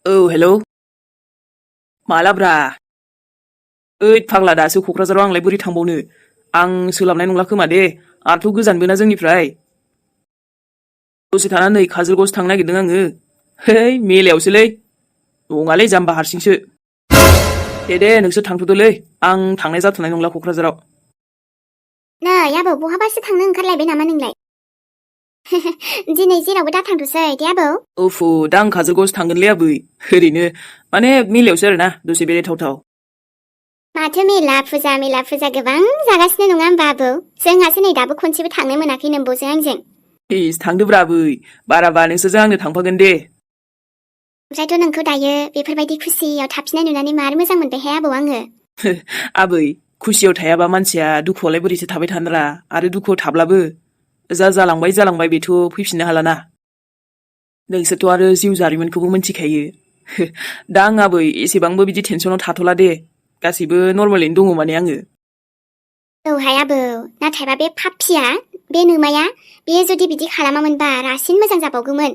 hello मालाब्रा फाग्ला दासो क'क्राझाराव आंलाय बोरै थांबावनो आं सोलाबनाय नंला खोमा दे आरथ' गोजानबोना जोंनिफ्राय दसे थाना नै काजलगावसो थांनो नागिरदों आङो मेलायावसोलै नङालै जाम्बा हारसिंसो दे नोंसोर थांथ'दोलै आं थांनाय जाथ'नाय नंला क'क्राझाराव नै आबौ बहाबासो थांनो ओंखारलायबाय नामा नोंलाय दिनै जेरावबो दा थांथ'सै दे आबौ दा आं काजलगावसो थांगोनलै आबै ओरैनो माने मेलायावसो आरोना दसे बेरायथावथाव माथो मेला फुजा गोबां जागासिनो नङा होमबा आबौ जोंहासो नै दाबो खनसेबो थांनो मोनाखै नोंबोजों आंजों थांदोब्रा आबै बाराबा नोंसोरजों आंनो थांफागोन दे ओमफ्रायथ' नोंखौ दायो बेफोरबायदि खुसियाव थाफिननाय नुनानै मार मोजां मोनबायहाय आबौ आङो आबै खुसियाव थायाबा मानसिया दुखुआवलाय बोरैथो थाबाय थानोरा आरो दुखुआव थाब्लाबो जालांबाय बेथ' फैफिननो हालाना नोंसोरथ' आरो जिउ जारिमिनखौबो मिन्थिखायो दा आं आबै एसेबांबो बिदि टेनसनाव थाथ'ला दे गासैबो नर्मेलैनो दङ माने आङो औहाय आबौ नाथायबा बे पापिया बे नोमाया बेयो जुदि बिदि खालामामोनबा रासिन मोजां जाबावगौमोन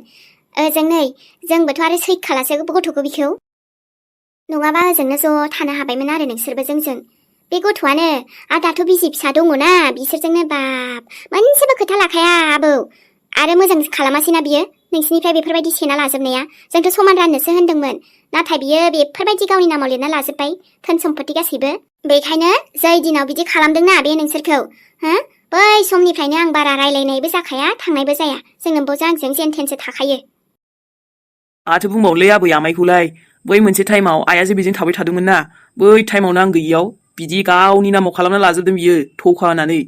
ओजों नै जोंबोथ' आरो सैखालासो गथ'खौ बिखौ नङाबा ओजोंनो ज' थानो हाबायमोन आरो नोंसोरबो जोंजों बे गथ'आनो आरो दाथ' बिसि फिसा दङना बिसोरजोंनो बाब मोनसेबो खोथा लाखाया आबौ आरो मोजां खालामासैना बियो नोंसिनिफ्राय बेफोरबायदि सेना लाजोबनाया जोंथ' समान राननोसो होनदोंमोन नाथाय बियो बेफोरबायदि गावनि नामाव लिरना लाजोब्बाय धोन सम्पति गासैबो बेखायनो जै दिनाव बिदि खालामदोंना बे नोंसोरखौ बै समनिफ्रायनो आं बारा रायलायनायबो जाखाया थांनायबो जाया जों नोंबोजों आंजों जेन थेनसो थाखायो माथो बुंबावलै आबै आमायखौलाय बै मोनसे टाइमाव आइया जे बेजों थाबाय थादोंमोन ना बै टाइमावनो आं गैयियाव बिदि गावनि नामाव खालामना लाजोबदों बियो थौखा होनानै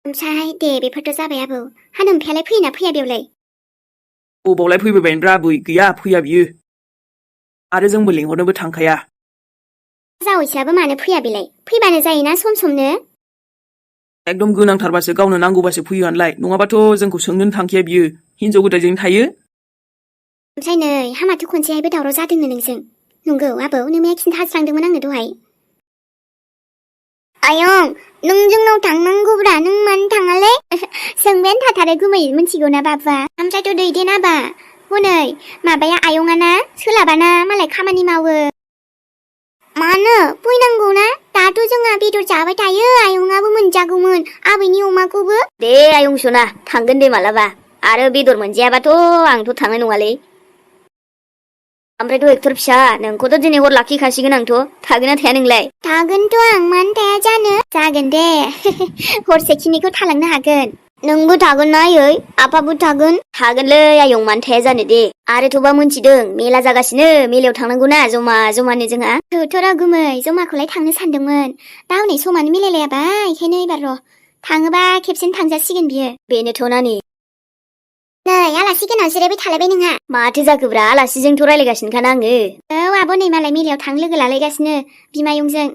ओमफ्राय दे बेफोरथ' जाबाय आबौ नोमफायालाय फैयोना फैया बेवलाय बबावलाय फैबायब्रा आबै गैया फैया बियो आरो जोंबो लेंहरनोबो थांखाया जावैसोआबो मानो फैया बेलाय फैबानो जायोना सम समनो एकदम गोनांथारबासो गावनो नांगौबासो फैयो आनलाय नङाबाथ' जोंखौ सोंनोनो थांखाया बियो हिनजाव गोदानजों थायो ओमफ्राय नै हामाथो खनसेहायबो दावराव जादोंनो नोंजों नंगौ आबौ नोमाया खिन्थास्रांदोंमोन आंनो दहाय आयं नों जोंनाव थांनांगौब्रा नों मानो थाङालै सोंबायानो थाथारो गुमै मिथिगौना बाबुआ ओमफ्रायथ' दैदेनाबा हनै माबाया आयंआना सोलाबाना मालाय खामानि मावो मानो फैनांगौना दाथ' जोंहा बेदर जाबाय थायो आयंआबो मोनजागौमोन आबैनि अमाखौबो दे आयं सना थांगोन दे मालाबा आरो बेदर मोनजायाबाथ' आंथ' थांनाय नङालै ओमफ्रायथ' एक्टर फिसा नोंखौथ' दिनै हर लाखिखासिगोन आंथ' थागोनना थाया नोंलाय थागोनथ' आं मानो थाया जानो जागोन दे हरसेखिनिखौ थालांनो हागोन नोंबो थागोन ना आयै आफाबो थागोनलै आयं मानो थाया जानो दे आरोथ'बा मोनथिदों मेला जागासिनो मेलायाव थांनांगौना जमानो जोंहा थोथ'रा गुमै जमाखौलाय थांनो सानदोंमोन दा हनै समानो मिलायलायाबा बेखायनो एबार र' थाङोबा खेबसेनो थांजासिगोन बियो बेनोथ' नानि नै आलासि गोनां जिरायबाय थालायबाय नोंहा माथो जाखोब्रा आलासिजोंथ' रायलायगासिनोखाना आङो औ आब' नै मालाय मेलायाव थांनो लोगो लालायगासिनो बिमायंजों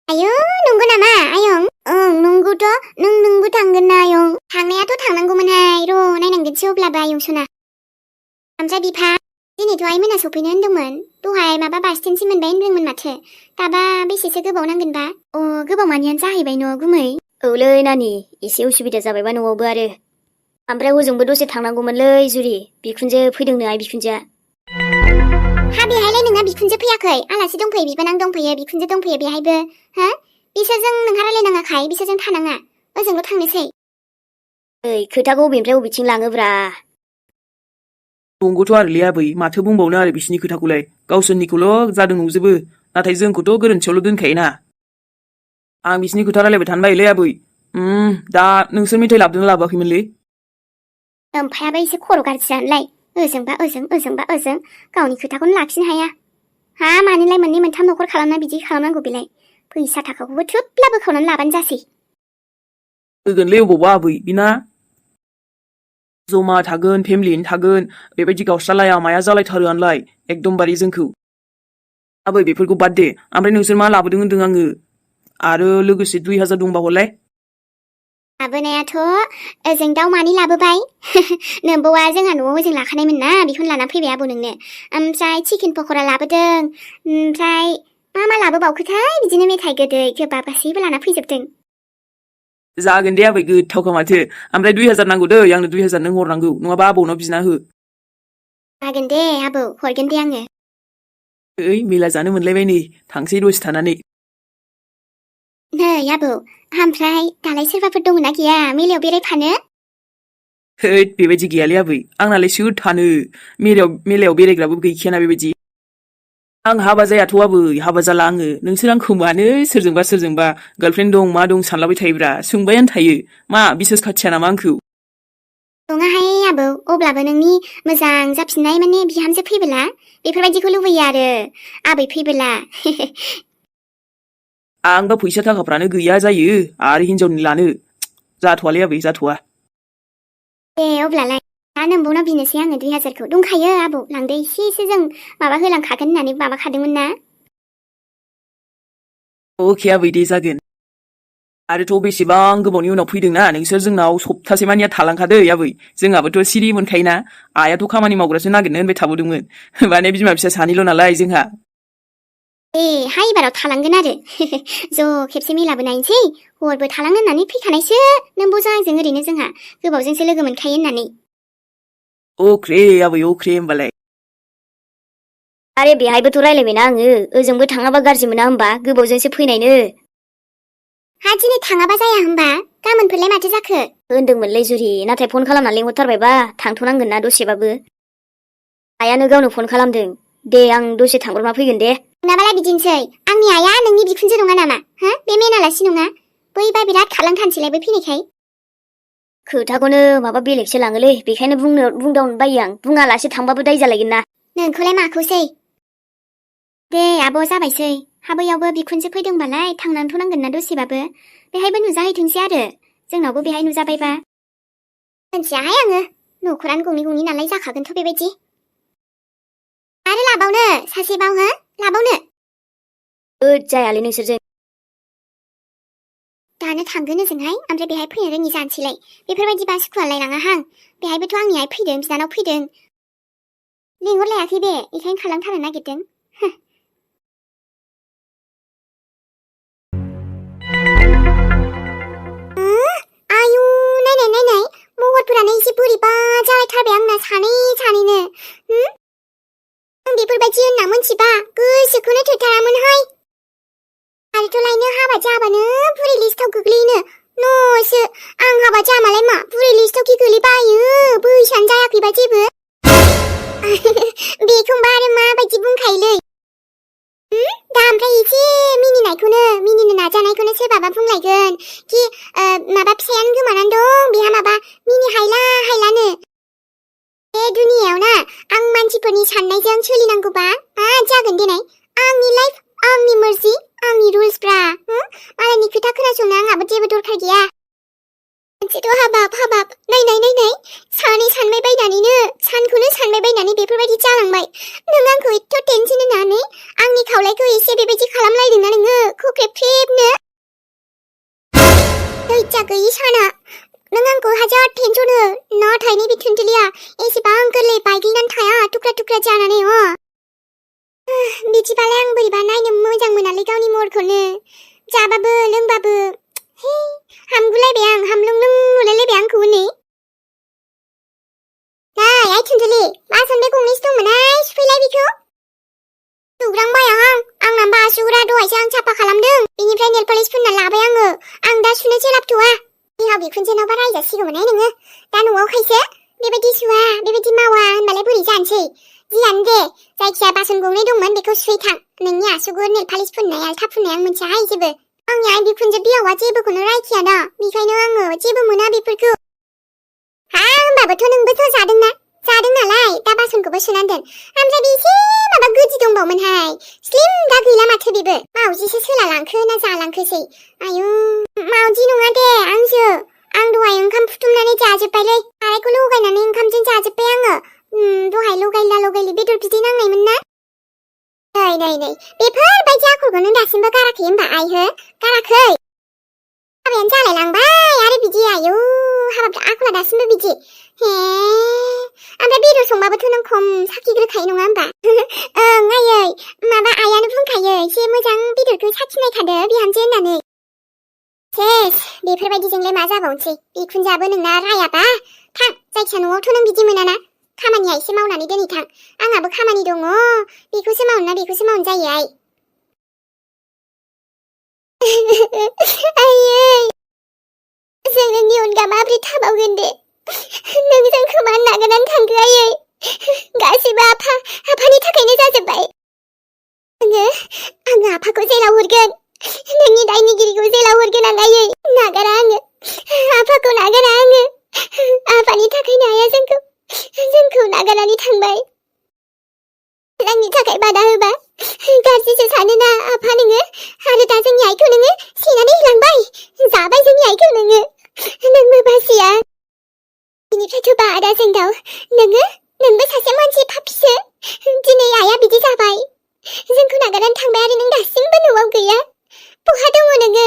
आयौ नंगौ नामा आयं ओं नंगौथ' नोंबो थांगोन ना आयं थांनायाथ' थांनांगौमोनहाय र' नायनांगोनसो अब्लाबो आयं सना ओमफ्राय बिफा दिनैथ' आइमोना सफैनो होनदोंमोन दहाय माबा बास स्टेन्डसिम मोनबाय होनदोंमोन माथो दाबा बेसेसो गोबाव नांगोनबा गोबाव मानियानो जाहैबाय न' गुमै औलै नानि एसे उसुबिदा जाबायबा न'आवबो आरो ओमफ्राय हजोंबो दसे थांनांगौमोनलै जुरि बिखुनजो फैदोंनो आइ बिखुनजोआ हा बेहायलाय नोंहा बिखुनजो फैयाखै आलासि दंफैयो बिबोनां दंफैयो बिखुनजो दंफैयो बेहायबो बिसोरजों नोंहा रायलायनाङाखाय बिसोरजों थानाङा ओजोंल' थांनोसै खोथाखौ बबेनिफ्राय बबेथिं लाङोब्रा नंगौथ' आरोलै आबै माथो बुंबावनो आरो बिसिनि खोथाखौलाय गावसोरनिखौल' जादों नंजोबो नाथाय जोंखौथ' गोरोन्थियावल' दोनखायोना आं बिसिनि खोथा रायलायबाय थानो बायोलै आबै दा नोंसोर मेथाइ लाबोदोंना लाबोआखैमोनलै ओमफ्रायाबो एसे खर' गाज्रि जानोलाय ओजोंबा ओजों गावनि खोथाखौनो लाखिनो हाया मानोलाय मोननै मोनथाम न'खर खालामना बिदि खालामनांगौ बेलाय फैसा थाखाखौबो थोब्ला बोखावनानै लाबानो जासै होगोनलै अबावबा आबै बिना जमा थागोन फेमिलियैनो थागोन बेबायदि गावस्रालाया माया जालायथारो आनलाय एकदमबारे जोंखौ आबै बेफोरखौ बाद दे ओमफ्राय नोंसोर मा लाबोदों होनदों आङो आरो लोगोसे 2000 दंबा हरलाय लाबोनायाथ' ओजों दाउ मानै लाबोबाय नोंबौआ जोंहा न'आव ओजों लाखानायमोन ना बेखौनो लाना फैबाय आबौ नोंनो ओमफ्राय चिकेन पक'रा लाबोदों ओमफ्राय मा लाबोबावखोथाय बिदिनो मेथाइ गोदै गोबाब गासैबो लाना फैजोबदों जागोन दे आबै गोथावखा माथो ओमफ्राय 2000 नांगौ दै आंनो 2000 नों हरनांगौ नङाबा आबौनाव बिना हो जागोन दे आबौ हरगोन दे आङो ओइ मेला जानो मोनलायबाय नै थांसै दसे थानानै नै आबौ ओमफ्राय दालाय सोरबाफोर दङ ना गैया मेलायाव बेरायफानो हैद बेबायदि गैयालै आबै आंनालाय सोर थानो मेलायाव बेरायग्राबो गैखायाना बेबायदि आं हाबा जायाथ' आबै हाबा जाला आङो नोंसोर आंखौ मानो सोरजोंबा गार्लफ्रेन्ड दं मा दं सानलाबाय थायोब्रा सोंबायानो थायो मा बिसास खाथिया नामा आंखौ नङाहाय आबौ अब्लाबो नोंनि मोजां जाफिननाय माने बिहामजो फैबोला बेफोरबायदिखौ लुबैयो आरो आबै फैबोला आंबा फैसा थाखाफ्रानो गैया जायो आरो हिनजावनि लानो जाथ'वालै आबै जाथ'वा दे अब्लालाय दा नोंबौनाव बिनोसै आङो 2000खौ दंखायो आबौ लांदो एसे जों माबा होलांखागोन होननानै माबाखादोंमोन ना अके आबै दे जागोन आरोथ' बेसेबां गोबावनि उनाव फैदोंना नोंसोर जोंनाव सप्तासे मानिया थालांखादै आबै जोंहाबोथ' सिरि मोनखायोना आइयाथ' खामानि मावग्रासो नागिरनो होनबाय थाबोदोंमोन माने बिमा फिसा सानैल' नालाय जोंहा हाय एबाराव थालांगोन आरो ज' खेबसे मेलाबो नायनोसै हरबो थालांनो होननानै फैखानायसो नोंबौजों आंजों ओरैनो जोंहा गोबावजोंसो लोगो मोनखायो होननानै अख्रे आबै अख्रे होमबालाय आरे बेहायबोथ' रायलायबायना आङो ओजोंबो थाङाबा गाज्रि मोना होमबा गोबावजोंसो फैनायनो हा दिनै थाङाबा जाया होमबा गाबोनफोरलाय माथो जाखो होनदोंमोनलै जुरि नाथाय फन खालामना लिंहरथारबायबा थांथ'नांगोन ना दसेबाबो आइयानो गावनो फन खालामदों दे आं दसे थांब्रबना फैगोन दे नङाबालाय बिदिनोसै आंनि आइया नोंनि बिखुनजो नङा नामा हो बे मेनालासि नङा बैबा बिराद खारलांथानसैलाय बै फैनायखाय खोथाखौनो माबा बेलेगसो लाङोलै बेखायनो बुंदावनो बायो आं बुङालासे थांबाबो दाय जालायगोन ना नोंखौलाय माखौसै दे आब' जाबायसै हाबैयावबो बिखुनजो फैदोंबालाय थांनानैथ' नांगोन ना दसेबाबो बेहायबो नुजाहैथोंसै आरो जोंनावबो बेहाय नुजाबायबा मोनथियाहाय आङो न'खरानो गंनै नालाय जाखागोनथ' बेबायदि आरो लाबावनो सासेबाव हो लाबावनो जायालै नोंसोरजों दानो थांगोन ओजोंहाय ओमफ्राय बेहाय फैनो रोङि जानोसैलाय बेफोरबायदिबा सुखुवालाय लाङाहां बेहायबोथ' आंनि आइ फैदों बिनानाव फैदों लिंहरलायाखै बे बेखायनो खालामथारनो नागिरदों आयु नायनाय महरफोरानो एसे बोरैबा जालायथारबाय आंना सानैनो आं बेफोरबायदि होनना मोनथिबा गोसोखौनो थोथारामोनहाय आरोथ' लायनो हाबा जाबानो बुरै लिस्टआव गोग्लैयोनो न'सो आं हाबा जामालाय मा बुरै लिस्टआव कि गोलैबायो बैसोआनो जायाखैबा जेबो बेखौबा आरो माबायदि बुंखायोलै दा ओमफ्राय एसे मिनिनो नाजानायखौनो सोरबाबा बुंलायगोन कि माबा फिसायानो गोमानानै दं बेहा माबा मिनि हायलानो बे दुनियायाव ना आं मानसिफोरनि साननायजों सोलिनांगौबा मा जागोन देनाय आंनि लाइफ आंनि मर्जि आंनि रुल्सफ्रा मालायनि खोथा खोनासंनो आंहाबो जेबो दरखार गैया मोनसेथ' हाबाब नायनाय सानखौनो सानबाय बायनानै बेफोरबायदि जालांबाय नों आंखौ एथ' टेनसन होनानै आंनि खावलायखौ एसे बेबायदि खालामलायदोंना नोङो खुख्रेबख्रेबनो लैजा गैयि साना नों आंखौ हाजार टेनसन हो नाथाय नैबे थुनथुलिया एसेबां गोरलै बायग्लिनानै थाया थुख्रा जानानै बिदिबालाय आं बोरैबा नायनो मोजां मोनालै गावनि महरखौनो जाबाबो लोंबाबो हामगुलायबाय आं हामलुंलुं नुलायलायबाय आंखौ नै आइ थुनथुलि बासन बे गंनैसो दंमोनहाय सुफैलाय बेखौ नुग्रांबाय आंना बासुगुरा दहायसो आं साफा खालामदों बेनिफ्राय नेल पलिश फुनना लाबाय आं दा सुनोसो लाबथ'वा बिहाव बिखुनजोनावबा रायजासिगौमोनहाय नोङो दा न'आव खायसो बेबायदि सुवा बेबायदि मावा होनबालाय बोरै जानोसै जियानो दे जायखिया बासन गंनै दंमोन बेखौ सुफैथां नोंनि आसुगुर नेल पलिश फुननाय आल्था फुननाय आं मोनथियाहाय जेबो आंनि आइ बिखुनजो बिहावा जेबोखौनो रायखाया दा बेखायनो आङो जेबो मोना बेफोरखौ होमबाबोथ' नोंबोथ' जादों नालाय दा बासनखौबो सुनानै दोन ओमफ्राय बेसे माबा गोदि दंबावोमोनहाय स्लिम दा गैला माथो बेबो मावजिसो सोलालांखो ना जालांखोसै आयु मावजि नङा दे आं दहाय ओंखाम फुथुमनानै जाजोब्बायलै सारायखौ लगायनानै ओंखामजों जाजोब्बाय आङो दहाय लगायलि बेदर बिदै नांनायमोन ना नै बेफोरबायदि आखलखौनो दासिमबो गाराखै होमबा आइ हो गाराखै हाबायानो जालाय लांबाय आरो बिदि आयु हाबाब आखला दासिमबो बिदि ओमफ्राय बेदर संबाबोथ' नों खम साखिग्रोखायो नङा होमबा ओं आयै माबा आइयानो बुंखायो एसे मोजां बेदरखौ साखिनायखादो बिहामजो होननानै सेस बेफोरबायदिजोंलाय मा जाबावनोसै बिखुनजोआबो नोंना रायाबा थां जायखिया न'आवथ' नों बिदि मोनाना खामानिया एसे मावनानै दोनैथां आंहाबो खामानि दङ बेखौसो मावनो बेखौसो मावनो जायो आइ आयै जों नोंनि अनगा माब्रै थाबावगोन दे नों जोंखौ मानो नागारनानै थांखो आयै गासैबो आफानि थाखायनो जाजोब्बाय आङो आफाखौ जेलाव हरगोन नोंनि दायनिगिरिखौ जेलाव हरगोन आं आयै नागारा आङो आफाखौ नागारा आङो आफानि थाखायनो आइया जोंखौ नागारनानै थांबाय आंनि थाखाय बादा होबा गाज्रिसो सानोना आफा नोङो आरो दा जोंनि आइखौ नोङो सेनानै होलांबाय जाबाय जोंनि आइखौ नोंबो बासिया बिनिफ्रायथ' बादा जोंदाव नोंबो सासे मानसि पापिसो दिनै आइया बिदि जाबाय जोंखौ नागारनानै थांबाय आरो नों दासिमबो न'आव गैया बहा दङ नोङो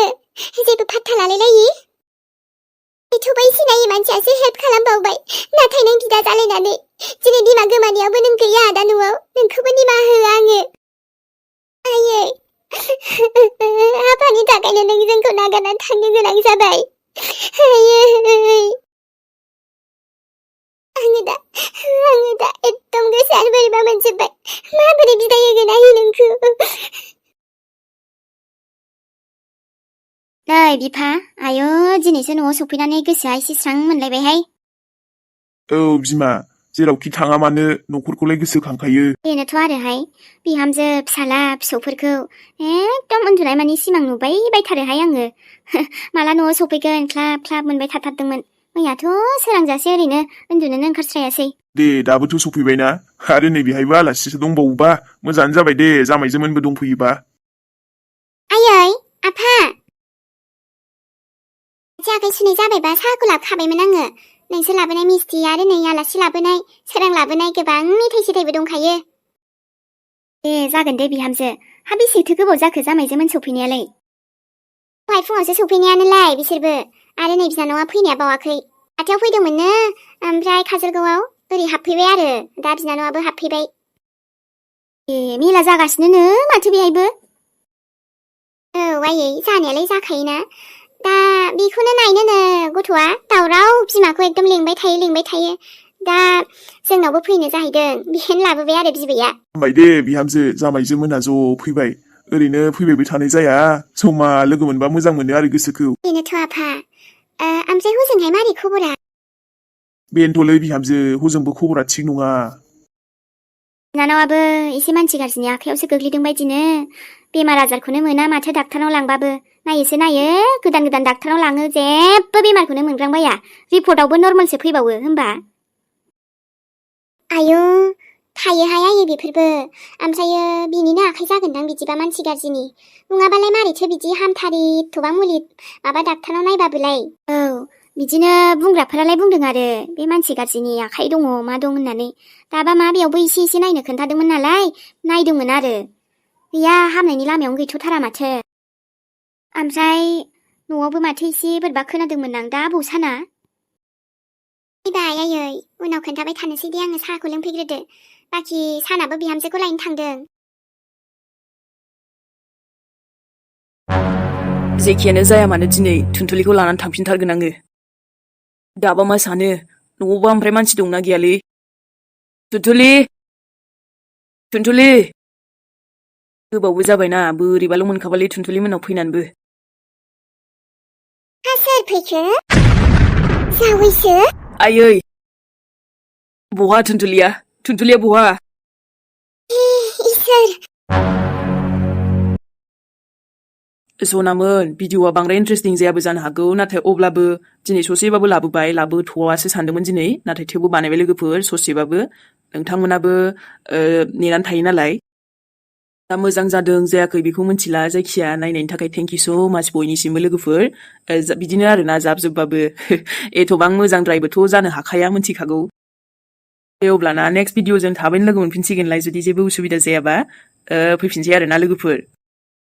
जेबो फात्ता लालायलायि बेथ' बै सिनायै मानसियासो हेल्प खालामबावबाय नाथाय नों बिदा जालायनानै दिनै बिमा गोमानायावबो नों गैया दा न'आव नोंखौबो निमाहा हो आङो आयै आफानि थाखायनो नों जोंखौ नागारनानै थांनो गोनां जाबाय आयै आङो दा एकदम गोसोआनो बोरैबा मोनजोब्बाय माबोरै बिदाय होगोन आयै नोंखौ नै बिफा आयौ दिनैसो न'आव सफैनानै गोसोआ एसे स्रां मोनलायबायहाय औ बिमा जेरावखि थाङा मानो न'खरखौलाय गोसोखांखायो बेनोथ' आरोहाय बिहामजो फिसाला फिसौफोरखौ एकदम उन्दुनाय मानि सिमां नुबाय बायथारोहाय आङो माला न'आव सफैगोन ख्लाब ख्लाब मोनबाय थाथारदोंमोन मैयाथ' सोरांजासे ओरैनो उन्दुनोनो ओंखारस्रायासै दे दाबोथ' सफैबायना आरो नै बेहायबो आलासिसो दंबावोबा मोजाङानो जाबाय दे जामायजोमोनबो दंफैयोबा आयै आफा आखाइ सुनाय जाबायबा साहाखौ लाबोखाबायमोन आङो नोंसोर लाबोनाय मिस्थि आरो नै आलासि लाबोनाय सोरां लाबोनाय गोबां मेथाइ सेथाइबो दंखायो दे जागोन दे बिहामजो हा बेसेथो गोबाव जाखो जामायजोमोन सफैनायालाय दहाय फुङावसो सफैनायानोलाय बिसोरबो आरो नै बिनानावा फैनाया बावाखै हाथायाव फैदोंमोननो ओमफ्राय काजलगावआव ओरै हाबफैबाय आरो दा बिनानावाबो हाबफैबाय ए मेला जागासिनो माथो बेहायबो औ आयै जानायालाय जाखायोना दा बेखौनो नायनोनो गथ'आ दावराव बिमाखौ एकदम लेंबाय थायो दा जोंनावबो फैनो जाहैदों बेखायनो लाबोबाय आरो बिबैया हामबाय दे बिहामजो जामायजोमोनहा ज' फैबाय ओरैनो फैबायबो थानाय जाया जमा लोगो मोनबा मोजां मोनो आरो गोसोखौ बेनोथ' आफा ओमफ्राय हजोंहाय मारै खबरा बेनोथ'लै बिहामजो हजोंबो खबरा थिग नङा बिनानावाबो एसे मानसि गाज्रिनि आखायावसो गोग्लैदों बायदिनो बेमार आजारखौनो मोना माथो डाक्टारनाव लांबाबो नायोसो नायो गोदान डाक्टारनाव लाङो जेबो बेमारखौनो मोनग्रांबाया रिपर्टआवबो नर्मेलसो फैबावो होमबा आयौ थायोहाय आयै बेफोरबो ओमफ्रायो बिनिनो आखाइ जागोनदां बिदिबा मानसि गाज्रिनि नङाबालाय मारैथो बिदि हामथारि एथ'बां मुलि माबा डाक्टारनाव नायबाबोलाय औ बिदिनो बुंग्राफोरालाय बुंदों आरो बे मानसि गाज्रिनि आखाइ दङ मा दं होननानै दाबा मा बेयावबो एसे नायनो खोन्थादोंमोन नालाय नायदोंमोन आरो गैया हामनायनि लामायावनो गैथ'थारा माथो ओमफ्राय न'आवबो माथो एसे बोरैबा खोनादोंमोन आं दा आबौ साना फैबाय आयै उनाव खोन्थाबाय थानोसै दे आङो साहाखौ लोंफैग्रोदो बाखि सानाबो बिहामजोखौ लायनो थांदों जेखियानो जाया मानो दिनै थुनथुलिखौ लानानै थांफिनथारगोन आङो दाबा मा सानो न'आवबा ओमफ्राय मानसि दंना गैयालै थुनथुलि गोबावबो जाबायना बोरैबाल' मोनखाबालै थुनथुलि मोननाव फैनानैबो सोर फैखो जावैसो आयै बहा थुनथुलिया बहा इसोर सनामोन भिडिअआ बांद्राय इन्टारेस्टिं जायाबो जानो हागौ नाथाय अब्लाबो दिनै ससेबाबो लाबोथ'वासो सानदोंमोन दिनै नाथाय थेवबो बानायबाय लोगोफोर ससेबाबो नोंथांमोनाबो नेनानै थायो नालाय दा मोजां जादों जायाखै बेखौ मिथिला जायखिया नायनायनि थाखाय थेंक इउ स' माच बयनिसिमबो लोगोफोर बिदिनो आरोना जाबजोबबाबो एथ'बां मोजांद्रायबोथ' जानो हाखाया मिथिखागौ दे अब्लाना नेक्स्ट भिडिअ जों थाबैनो लोगो मोनफिनसिगोनलाय जुदि जेबो उसुबिदा जायाबा फैफिनसै आरोना लोगोफोर